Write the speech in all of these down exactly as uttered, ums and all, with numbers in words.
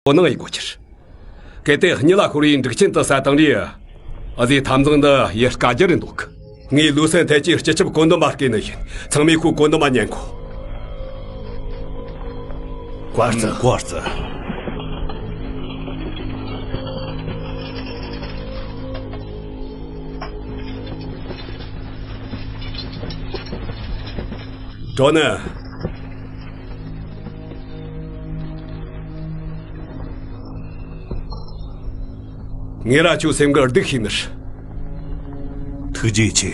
དོ་སྣང་ཡེད་དགོས་ཁྱེར། གལ་ཏེ་གཉིད་ལ་ཤོར་བའི་འགྲིག་ཆེན་དུ་ཟ་བཏང་རེ། ཨ་ཟི་འཐབ་འཛིང་འདི་ཡེ་དཀའ་རྒྱུ་རེད་འདུག་ངས་ལུའུ་སན་ཐེ་ཅིའི་སྤྱི་ཁྱབ་བཀོད་འདོམས་པ་བསྐོས་ནི་ཡིན། ཚང་མས་ཁོའི་བཀོད་འདོམས་པ་ཉན་དགོས། ཀོ་ཙི། ཀོ་ཙི། ཀྲོ་ནན། ངེད་ར་ཁྱོའི་སེམས་ཁར་སྡུག་ཤེས་ནི་རེད། ཐུགས་རྗེ་ཆེ།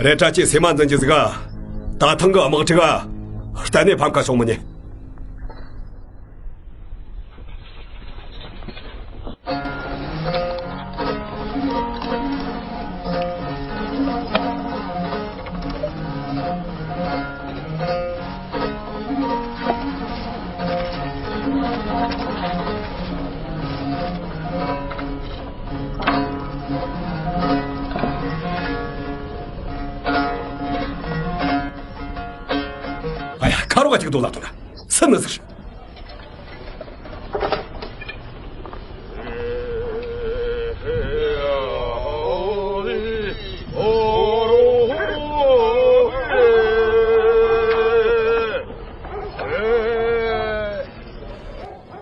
རེད་དྲ་ཁྱེད་སེམས་མ་འཛིན་རྒྱུ་ཟིག་ག་ད་ཐེངས་གི་དམག་འཁྲུག་ག་གཏན་ནས་ཕམ་ཁ་སོང་མི་ཉན། ཨ་ཡ། ཁ་རོག་ག་ཅིག་རྡོ་ལ་ཐོན་ན་སུ་ནི་ཟིག་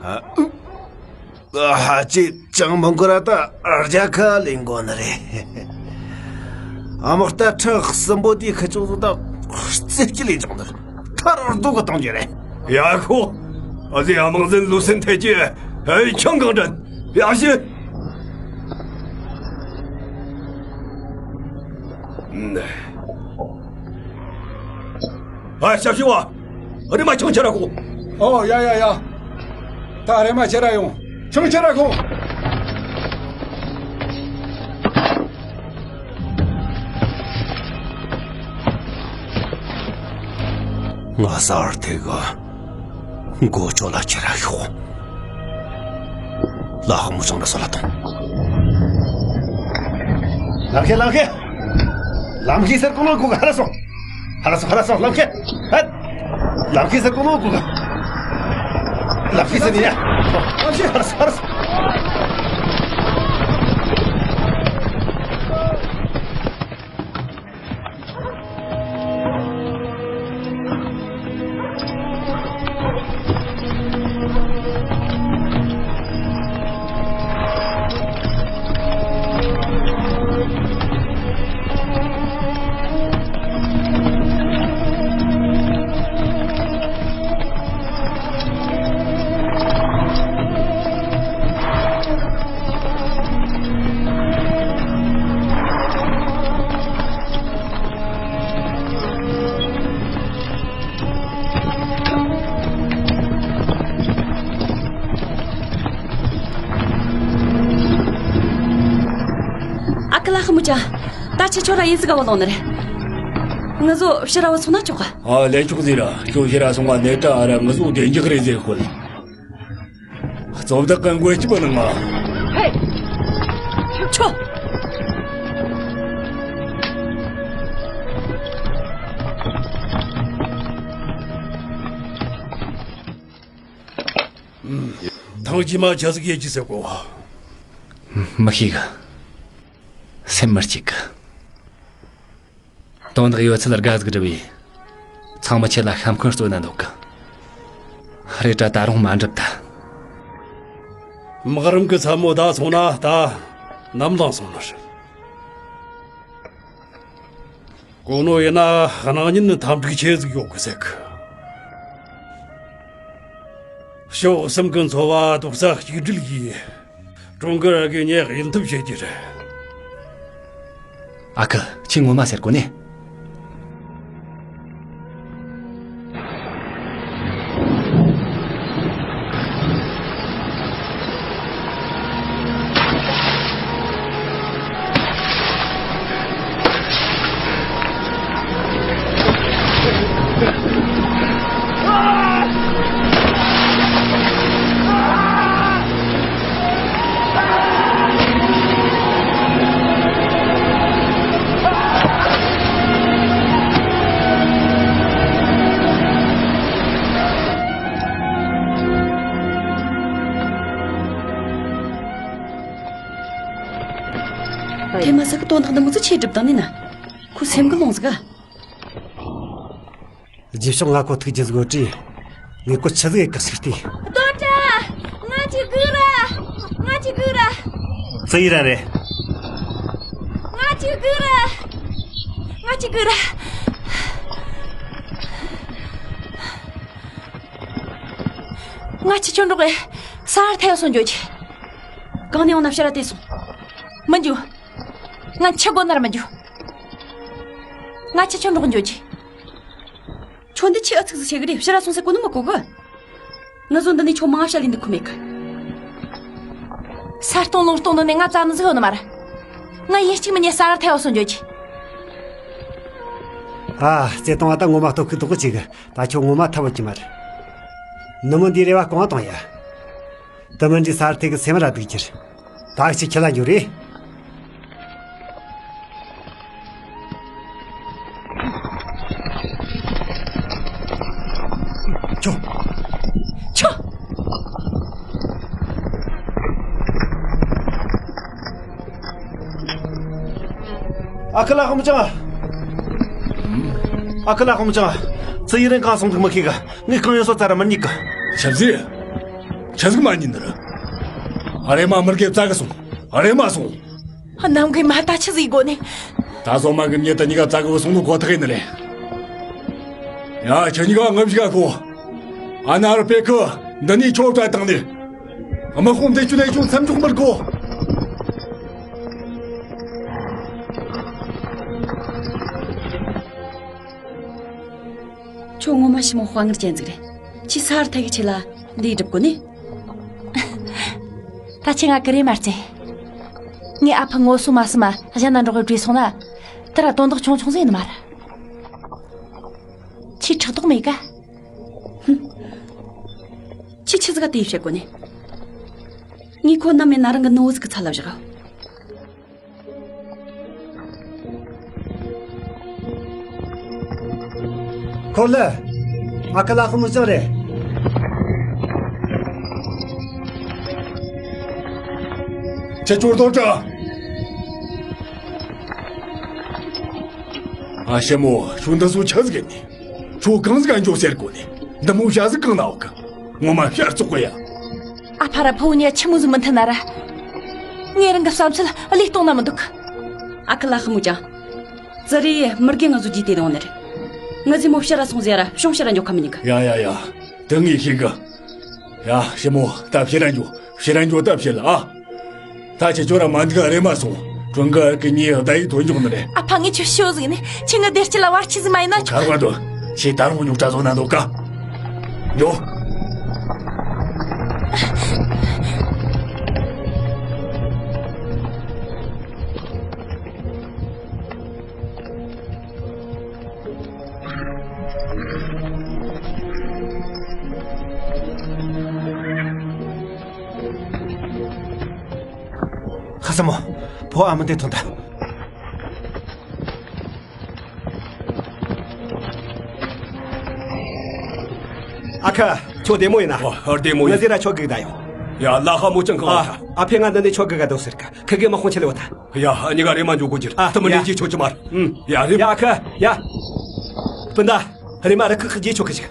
ཨ། ཨ་ཧ། ཅི་ཅང་མི་འགོར་ར། ད་རྒྱལ་ཁ་ལེན་དགོས་ནི་རེད། ཨ་མ། རྟ་ཁྲི་གསུམ་པོ་དེའི་ཁུ་ཚོགས་སུ་ད་རྩེ་སྐྱིད་ལས་ཀྱང་འདུག་ཐར་རྡོ་གི་གཏོང་རྒྱུ་རེད། ཡ་ཁོ། ཨ་ཟི་དམག་འཛིན་ལུའུ་སན་ཐེ་ཅི་ཨེ་ཁྱང་གང་དྲན་ཡ་ཤི། ཨ། ཞབས་ཞུ་བ། རེ་མ་ཆང་ཁྱེར་ར་ཁོ། ཨོ་ཡ་ཡ་ཡ། ད་རེ་མ་ཁྱེར་ར་ཡོང་། ཆང་ཁྱེར་ར་ཁོ། ང་ས་བར་ཐེ་གི་མགོ་ཅོག་ལ་ཁྱེར་ར་ཤོག་ལ་ཧ་མོ་ཅང་ལ་སོ་ལ་དང་། ལམ་ཁའི་ལམ་ཁའི། ལམ་ཁའི་སར་ཀུ་ལོ་ཀུ་ག་ཧ་ར་སོང་། ཧ་ར་སོང་ཧ་ར་སོང་ལམ་ཁའི། ཧད། ལམ་ཁའི་སར་ཀུ་ལོ་ཀུ་ག་ལམ་ཁའི་སར་ནི་ཡ། ལམ་ཁའི་ཧ་ར་སོང་ཧ་ར་སོང་། ཨ་ཁུ་ལ་ཧ་མུ་ཅ། ད་ཁྱེད་ཁྱོད་ར་ཡིན་ཟིག་ག་བ་ལོང་ནི་རེད། ང་ཚོ་ཕྱི་ར་བ་སོང་ན་ཆོག་ག་ཨ་ལས་ཆོག་ཟིག་ར། ཁྱོད་ཕྱི་ར་སོང་བ་ནས་ད་ཨ་ར་ང་ཚོ་བདེ་འཇགས་རེད་ཟེར་ཤོད། རྩོམ་བདག་གི་མགོན་སྐྱབས་ནང་ང་། ཧེ། ཁྱོད། ཐང་ཅི་མ་ཆ་ཟིག་ཡེ་ཅི་ཟེར་གོ། མི་ཤེས་གི། སེམས་མི་སྐྱིད་གི། དོན་དག་ཡོད་ཚད་དགའ་ཟིག་བསྒྲུབས་པས། ཚང་མ་ཁྱེད་ལ་ཤ་འཁོན་སྩོལ་ན་འདོད་གི། རེད་དྲ་ད་རུང་མ་འགྲུབ་ད། དམག་རིམ་གི་མཚན་མོ་ད་སོང་ན་ད་ནམ་ལངས་སོང་ནི་རེད། གོ་ནོ་ཡིན་ན་གནངས་ཉིན་འཐབ་འཁྲུག་ཆེ་ཟིག་ཡོད་གི་ཟེར་གི། ཕྱོགས་གསུམ་གི་འཚོ་བ་རྡོག་རྩ་གཅིག་སྒྲིལ་གྱིས། ཀྲུང་གོ་ར་གི་ཉེ་ཡིན་ཐབས་བྱེད་རྒྱུ་རེད། ཨ་ཁུ། ཁྱེད་ངོ་མ་ཟེར་གོ་ནས། ཐེ་མ་ས་གི་དོན་དག་འདི་མོ་ཚོ་ཆེ་སྒྲུབ་བཏང་ནི་ན། ཁོ་སེམས་གི་ལོང་ཟིག་ག་རྗེས་ཕྱོགས་ང་ཁོ་ཐུག་རྒྱུ་ཟིག་ཡོད་དྲིས། ངས་ཁོ་ཆི་ཟིག་ཡེ་གི་ཟིག་ལྟས། རྡོ་བཀྲ། ང་ཅི་གུ་ར། ང་ཅི་གུ་ར། ཙི་ཡི་ར་རེད། ང་ཅི་གུ་ར། ང་ཅི་གུ་ར། ང་ཅི་ཆོ་འགྲོགས་གི་ས་ཧར་ཐལ་སོང་འགྱོ་གི་གང་ནས་འོང་ན་ཕྱིར་ར་དེ་སོང་། མི་འགྱོ། ང་ཆི་དགོ་ནར་མི་འགྱོ། ང་ཅི་ཆོ་འགྲོགས་འགྱོ་གི་ཁྱོད་འདི་ཆི་ཨ་ཚིག་ཟིག་བྱེད་གི་རེད། ཕྱིར་ར་སོང་ཟེར་གོ་ནི་མི་གོ་གི་ང་ཚོ་འདི་ནས་ཁྱོད་མང་ང་བཤད་ལས་འདི་ཁུ་མེད་གི་ས་སྟོང་ལུང་སྟོང་འདི་ནས་ང་རྩ་ནི་ཟིག་ཡོད་ནི་མ་ར། ང་ཡིན་གཅིག་མིན་ནས་ས་ཧར་ཐལ་སོང་འགྱོ་གི་ཨ། བརྩེ་དུང་བ་ད་ངོ་མ་ལྟོགས་ཁུ་དོག་གི་ཆེ་གི་ད་ཁྱོད་ངོ་མ་ཐབས་བོ་གི་མ་རེད། ནུ་མོ་འདིའི་རེ་བ་གང་བཏང་ཡ། དུ་མི་འདྲའི་ས་ཧར་ཐལ་གི་སེམས་ར་སྡུག་གི་རེད། ད་ཅི་ཁྱེད་ལ་འགྱོ་རེད། ཁྱོ། ཁྱོ། ཨ་ཁུ་ལ་ཧམ་ཅང་། ཨ་ཁུ་ལ་ཧམ་ཅང་། ཙི་ཡི་རིང་གང་སོང་འདུག་མི་ཤེས་གི་ངས་གང་ཡོད་སོ་ཙ་ར་མི་རྙེད་གི་ཆབ་ཟིག་ཆི་ཟིག་མ་རྙེད་ནི་རེད། ཨ་རེ་མ་མི་རྒས་བཙལ་གི་སོང་། ཨ་རེ་མ་སོང་། གནམ་གི་མ་ད་ཆི་ཟིག་དགོ་ནི། ད་སོ་མ་གི་མྱི་དེ་གཉིས་ཀ་བཙལ་གི་སོང་ནོ་ཁོ་ཐག་ཡིན་ནི་རེད། ཡ་ཁྱེད་གཉིས་ཀ་ངུ་ཞིག་ག་ཁོ། ཨ་ན་རུ་པེ་ཁུ་འདི་ནས་ཁྱོད་བྲལ་བཏང་ནི། དམག་དཔུང་འདི་ཆུ་ནས་ཁྱོད་མཚམས་འཇོག་མི་དགོ། ཁྱོད་ངོ་མ་ཞི་མོ་དཔའ་ངར་ཅན་ཟིག་རེད། ཁྱི་ས་ཧར་ཐལ་གི་ཆེད་ལ་འདི་སྒྲུབ་གོ་ནི། ད་ཁྱི་ང་གི་རེ་མ་རྩེ། ངའི་ཨ་ཕ་ངོ་སོ་མ་སོ་མ་གཞན་ན་འགྲོགས་གི་བྲོས་སོང་ན། དེ་ར་དོན་དག་ཆུང་ཆུང་ཟིག་ཡིན་ནི་མ་རེད། ཁྱི་ཕྲག་དོག་མེད་ཀ་ཁྱི་ཆི་ཟིག་ག་དེ་བཤད་གོ་ནི། ངས་ཁོ་ནམ་མེད་ན་རང་གི་ནུ་བོ་ཟིག་གི་ཚ་ལ་བཞག་ཁོ་ལ། ཨ་ཁ་ལ་ཁོ་མོ་ཅང་རེད། ཁྱེད་ཚོར་དོ་དྲ། ཨ་ཞེ་མོ་ཁྱོད་འདི་ཚོ་ཆི་ཟིག་ཡིན་ནི། ཁྱོད་གང་ཟིག་ག་འགྱོ་ཟེར་གོ་ནི། འདི་མོ་བྱ་ཟིག་གང་ན་འོག་གི་ངོ་མ་ཤར་བཙོག་གི་ཡ། ཨ་ཕ་ར་ཕུ་བོ་ཉ་ཆི་མོ་ཟིག་མི་མཐུན་ན་ར། ངའི་རང་གི་བསམ་ཚུལ་བློས་གཏོང་ན་མི་འདུག་ཨ་ཁུ་ལ་ཧི་མོ་ཅང་། ཙི་རི་མི་རྒན་ང་ཚོ་རྗེས་དེད་འོང་ནི་རེད། ང་ཚོས་མོ་ཕྱིར་ར་སོང་ཟེར་ར་གཤོང་ཕྱིར་ར་འགྱོ་ཁ་མི་ཉན་གི་ཡ་ཡ་ཡ། དེ་ངས་ཤེས་གི་ཡ་ཞེ་མོ་ད་ཕྱིར་ར་འགྱོ། ཕྱིར་ར་འགྱོ་ད་ཕྱིར་ལ་ཨ། ད་ཁྱེད་ཚོ་ར་མ་འདུག་རེ་མ་སོང་། ཁྲོན་གི་ཨར་གི་གཉིས་བརྡ་ཡིག་ཐོན་འཇོག་ནི་རེད། ཨ་ཕ་ངས་ཁྱོད་ཤོད་ཟིག་ནི་ཁྱེད་ངའི་བདེ་སྐྱིད་ལ་བར་ཆད་ཟིག་མ་ཡིན་ན་ཆོག་ཁར་བ་དོ། ཁྱེད་ད་རུང་རྙོག་དྲ་བཟོ་ན་འདུག་ག་ཡོ། ཁ་སང་མོ། ཕོ་ཨ་མ་འདི་ཐོན་ད། ཨ་ཁ། ཁྱོད་བདེ་མོ་ཡིན་ན། ཨ་བདེ་མོ་ཡིན། ང་ཟེར་ར་ཁྱོད་སྒུག་ད་ཡོང་། ཡ་ལ་ཧ་མོ་ཅང་གང་ཨ། ཨ་ཕས་ང་འདི་ནས་ཁྱོད་སྒུག་ག་འདུག་ཟེར་ག་ཁི་གེ་མ་ཁོང་ཆེ་ལེ་བ་ད། ཡ་ཨ་ཉི་ག་རེ་མ་འཇོག་གོ་ཅིར་ཨ་ཐུ་མི་ཡ་འདི་ཅི་ཆོད་ཅི་མར། ཨུམ། ཡ་རེ། ཡ་ཨ་ཁ། ཡ། སྤུན་ཟླ། རེ་མ་རེ་ཁི་ཁི་རྗེས་ཆོད་ཁི་ཅིག་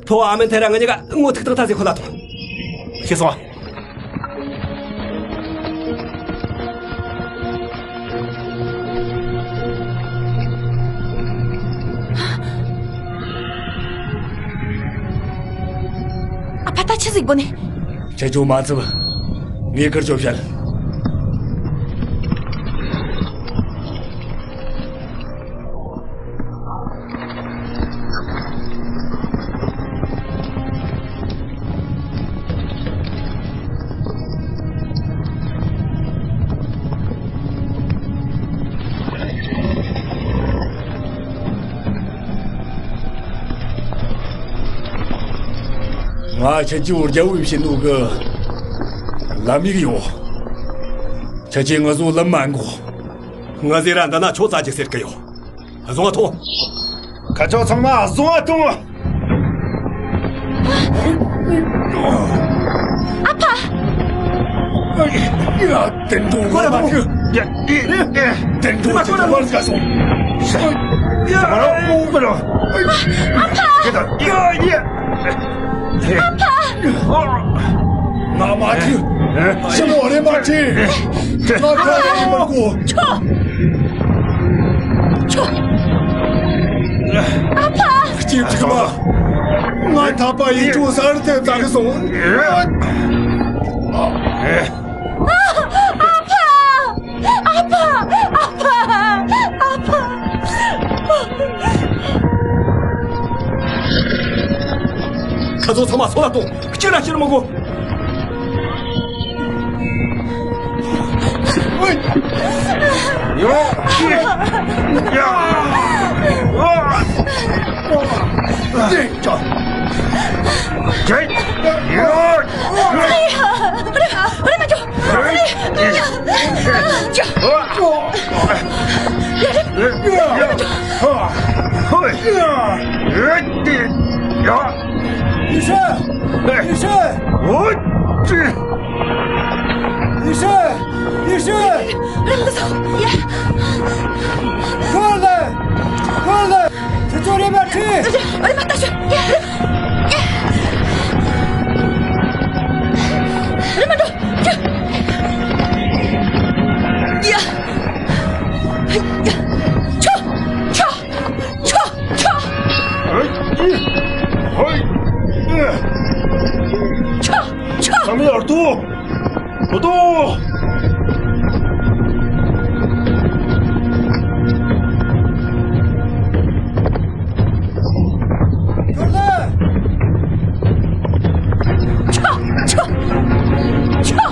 ཕོ་བ་ཨ་མེན་ཐེ་ར་ང་གཉིས་ཀ་ངོ་ཐུག་ཐག་ཐག་ཟིག་ཁོ་ལ་ཐོངས། ཤེས་སོང་། ཨ་ཕ་ད་ཆི་ཟིག་དགོ་ནི། ཁྱེད་ཚོ་མ་ཚུབ། ངས་ཁིར་ཚོ་བཤད། ང་ཁྱེད་ཚོའི་རྒྱལ་པོས་བྱིན་ནོ་གི་ལམ་ཡིག་ཡོད། ཁྱེད་ཚོས་ང་ཚོ་ལམ་མ་འགོག་ང་ཟེར་ར་འདི་ན་ཁྱོད་རྩ་ཅིག་ཟེར་གི་ཡོད། བཟུང་བ་ཐོངས། ཁ་ཕྱོགས་ཚང་མ་བཟུང་བ་ཐོངས། ཨ་ཕ། ཡ་དེ་འདུག་གོ་ར་མ་ཐུབ། ཡ། ཨེ། ཨེ། དེ་འགྲོ་ཅི་ཐུབ་པར་དཀའ་སོང་། ཡ། མ་རོ། མ་རོ། ཨ་ཕ། ཁྱེད་དང་། ཡ། ཡ། ཨ་ཕ། ང་མ་ཁྱེར། ཞི་མོ་རེ་མ་ཁྱེར། ང་ཁ་རེ་མ་གོ། ཆོ། ཆོ། ཨ་ཕ། སྐྱིད་ཅིག་མ། ང་ཐག་པ་ཡིན་ཅུང་གསར་དེ་བཙག་སོང་། ཨ་ཕ། ཨ་ཕ། ཨ་ཕ། ཨ་ཕ། ཁ་ཚོ་ཚང་མ་སོ་ལ་གཏོང་། སྐྱིད་ལ་སྐྱིད་མ་གོ། ཡོ། ཡ། ཨོ། ཡ། རེ་མ་ཅོ། རེ། ཡ། ཅོ། ཡ། རེ། རེ་མ་ཅོ། ཡ། ཡུས་ཧྲན། ཡུས་ཧྲན། ཡུས་ཧྲན། ཡུས་ཧྲན། རེ་མ་ཅོ། ཡ། ཁོ་ལ། ཁོ་ལ། ཁྱེད་ཚོ་རེ་མ་ཁྲིད། རེ་མ་ལྟ་ཞུ། ཡ། རེ་མ་འགྲོ། ཡ། ཡ། ཆོ། ཆོ། ཆོ། ཆོ། ཧོ། ཆོ། ཆོ། ཁམ་ཡར་དུ། ཨོ་ཏོ། ཆོ། ཆོ། ཆོ།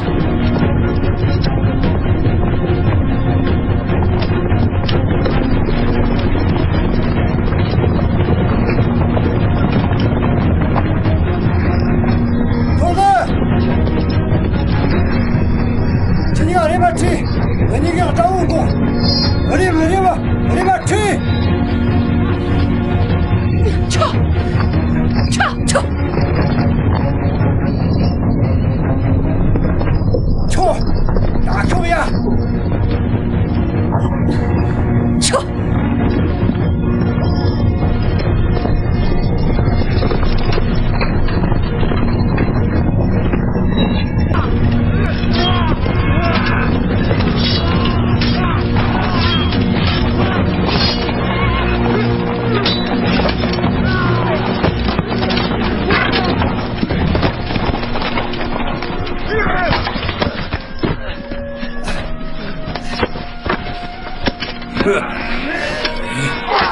ཁྱེད་གཉིས་ཀ་རེ་བ་ཁྲིད། ང་གཉིས་ཀ་དགྲ་བོ་དགོས། རེ་བ། རེ་བ། རེ་བ་ཁྲིད། ཆོ། ཆོ། ཆོ། ཆོ། ད་ཁྱོད་ཡ། ཆོ།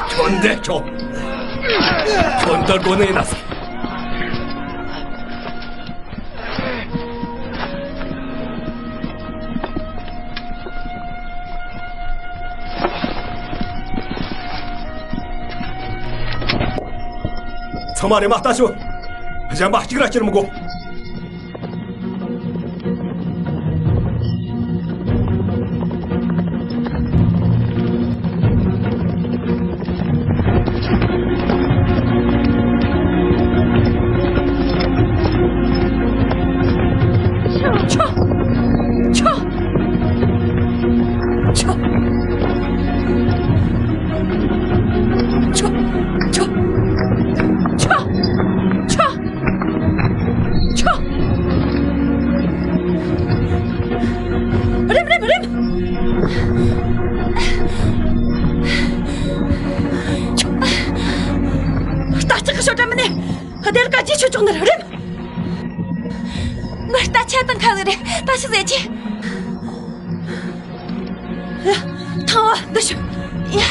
ཁྱོད་འདི་ཆོག་ཁྱོད་འདི་དགོ་ནས་ན་ཟེར། ཚང་མ་རེ་མ་ལྟ་ཤོག་གཞན་པ་གཅིག་ར་སྐྱུར་མི་དགོ། ཆོ། རེམ་རེམ་རེམ། ཆོ། རྟ་ལྕག་གི་ཤོ་འདྲ་མིན་ནས་བདེ་ལ་ཀ་ཅི་ཆོ་ཆོག་ནི་རེད། ངའི་རྟ་ཆད་དང་ཁ་ལི་རེད། ད་ཤི་ཟེར་གྱི། ཡ། ཐང་བ་འདི་ཤོ། ཡ།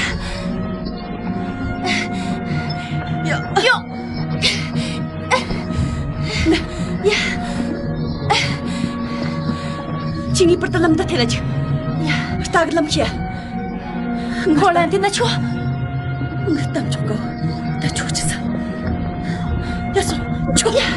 ཡ། ཡ། ཡ། ཁྱེད་ངའི་པར་དུ་ལམ་འདི་ཐེ་ལ་ཅིག་ཡ། རྟ་གི་ལམ་ཁྱེད། ཁོ་ལ་འདི་ན་ཆོ། ངའི་གཏམ་ཆོག་གོ། ད་ཆོག་ཅི་ས། ཡ་སོ། ཆོག་ཡ།